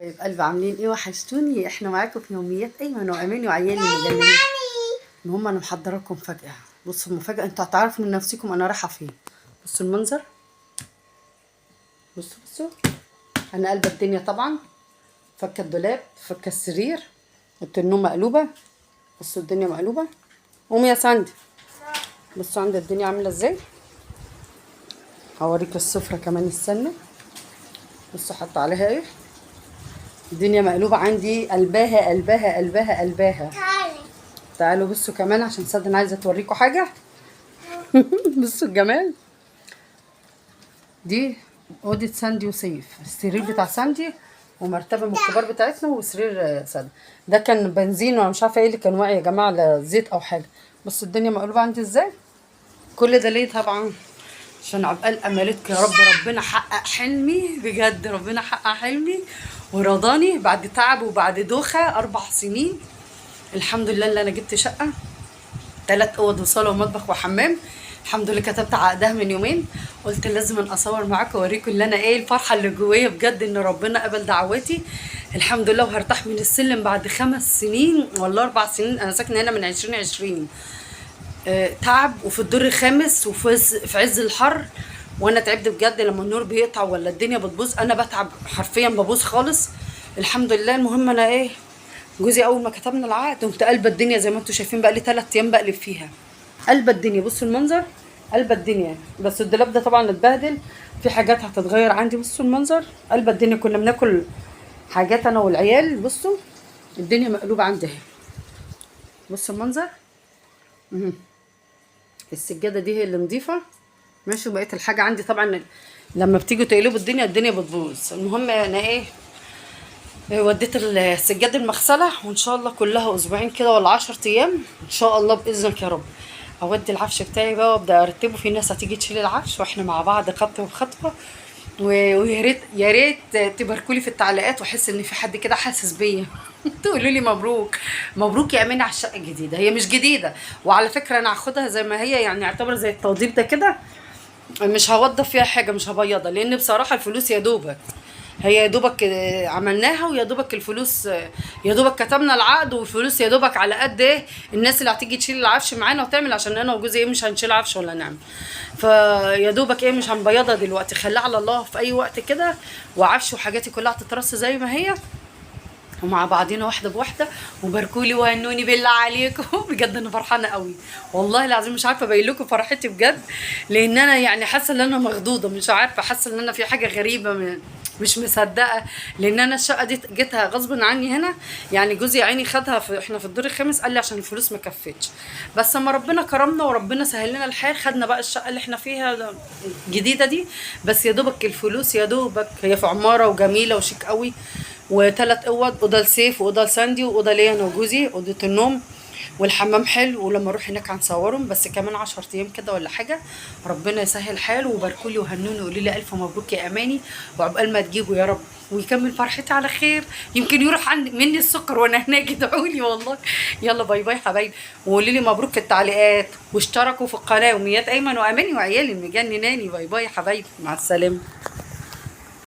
طيب قلب، عاملين ايه؟ وحشتوني. احنا معاكم في يوميات ايمن واماني وعيالي المجننين. المهم انا محضرة لكم مفاجاة. بصوا المفاجاة، انتوا هتعرفوا من نفسكم انا رايحة فين. بصوا المنظر، بصوا بصوا، انا قلبه الدنيا طبعا، فكه الدولاب، فكه السرير، اوضة النوم مقلوبة. بصوا الدنيا مقلوبة. قومي يا ساندي، بصوا عند الدنيا عامله ازاي. هوريك السفرة كمان، استنى. بصوا حط عليها ايه. الدنيا مقلوبة عندي، قلباها قلباها قلباها قلباها. تعالي. تعالوا بصوا كمان عشان صدق انا عايزه توريكم حاجة. بصوا الجمال. دي اوضة ساندي وسيف، السرير بتاع ساندي ومرتبة من الكبار بتاعتنا وسرير ساندي. ده كان بنزين وانا مش عارفه ايه اللي كان واقع يا جماعة، على زيت او حاجة. بصوا الدنيا مقلوبة عندي ازاي. كل ده ليه؟ طبعا عشان عقبال امالتكم يا رب. ربنا حقق حلمي بجد، ربنا حقق حلمي ورضاني بعد تعب وبعد دوخه 4 سنين. الحمد لله اللي انا جبت شقه 3 اوض وصاله ومطبخ وحمام. الحمد لله كتبت عقدها من يومين. قلت لازم أن اصور معاكم واوريكم اللي انا ايه الفرحة اللي جوايا بجد، ان ربنا قبل دعواتي الحمد لله. وهرتاح من السلم بعد 5 سنين ولا 4 سنين. انا ساكنة هنا من 2020. تعب، وفي الدور الخامس، وفي في عز الحر، وانا تعبت بجد. لما النور بيقطع ولا الدنيا بتبوظ انا بتعب حرفيا، ببوظ خالص. الحمد لله. المهم انا ايه، جوزي اول ما كتبنا العقد قمت قلبه الدنيا زي ما انتم شايفين، بقى لي 3 ايام بقلب فيها، قلبه الدنيا. بصوا المنظر، قلبه الدنيا. بس الدولاب ده طبعا اتبهدل، في حاجات هتتغير عندي. بصوا المنظر، قلبه الدنيا. كنا بناكل حاجات انا والعيال. بصوا الدنيا مقلوبة عندي اهي. بصوا المنظر. السجادة دي هي اللي نظيفة ماشي، وبقيت الحاجة عندي طبعا لما بتيجوا تقلبوا الدنيا، الدنيا بتبوظ. المهم انا ايه، وديت السجادة المغسلة، وان شاء الله كلها اسبوعين كده ولا 10 ايام ان شاء الله باذنك يا رب اودي العفش بتاعي بقى وابدا ارتبه. في ناس هتيجي تشيل العفش واحنا مع بعض خطوة بخطوة. ويا ريت يا ريت تباركولي في التعليقات، واحس ان في حد كده حاسس بيا. تقولوا لي مبروك مبروك يا امين على الشقة الجديدة. هي مش جديدة، وعلى فكرة انا هاخدها زي ما هي، يعني اعتبر زي التوضيب ده كده، مش هوضف فيها حاجة، مش هبيضها، لان بصراحة الفلوس يا دوبك، هي يا دوبك عملناها، ويا دوبك الفلوس، يا دوبك كتبنا العقد، والفلوس يا دوبك على قد ايه الناس اللي هتيجي تشيل العفش معانا وتعمل، عشان انا وجوزي ايه مش هنشيل عفش ولا نعمل. فيا دوبك ايه مش هنبيضها دلوقتي، خليها على الله في اي وقت كده. وعفش وحاجاتي كلها هتترص زي ما هي، ومع بعضينا واحدة بواحدة. وباركولي وهنوني بالله عليكم. بجد انا فرحانة قوي والله العظيم، مش عارفه ابين لكم فرحتي بجد، لان انا يعني حاسه ان انا مخضوضه، مش عارفه، حاسه ان انا في حاجة غريبة، مش مصدقه، لان انا الشقة دي جيتها غصب عني هنا. يعني جوزي عيني خدها في، احنا في الدور الخامس، قال لي عشان الفلوس ما كفتش، بس اما ربنا كرمنا وربنا سهل لنا الحال خدنا بقى الشقة اللي احنا فيها الجديدة دي. بس يا دوبك الفلوس يا دوبك، هي في عمارة وجميلة وشيك قوي، و3 اوض، اوضة لسيف واوضه لساندي واوضه ليا انا وجوزي، اوضة النوم والحمام حلو. ولما اروح هناك هنصورهم، بس كمان 10 ايام كده ولا حاجة، ربنا يسهل حاله. وباركولي وهنوني وقولي لي الف مبروك يا اماني، وعقبال ما تجيبوا يا رب، ويكمل فرحتي على خير. يمكن يروح عندي مني السكر وانا هناك، ادعوا لي والله. يلا باي باي حبايبي، وقولي لي مبروك في التعليقات، واشتركوا في القناة. يوميات ايمن واماني وعيالي المجنناني. باي باي يا حبايبي، مع السلامة.